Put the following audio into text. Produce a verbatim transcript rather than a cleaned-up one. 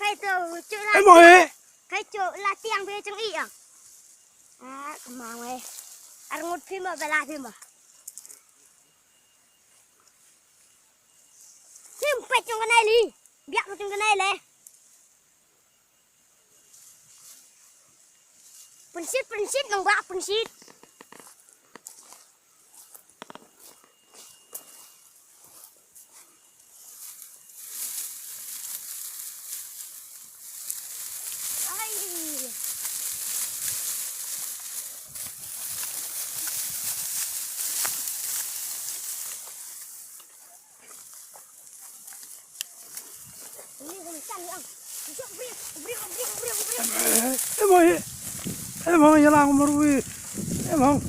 Ito, cuk la. Em, oi. Kai cuk la tiang be ceng i ang. Ah, kemang weh. Arngut phi ma bela phi ma. Sim pet ceng kenai li. Biak ceng kenai le. Pensit, pensit, nang ba pensit. Ai. Em, oi. Em, oi, yalang marui. Em, oi.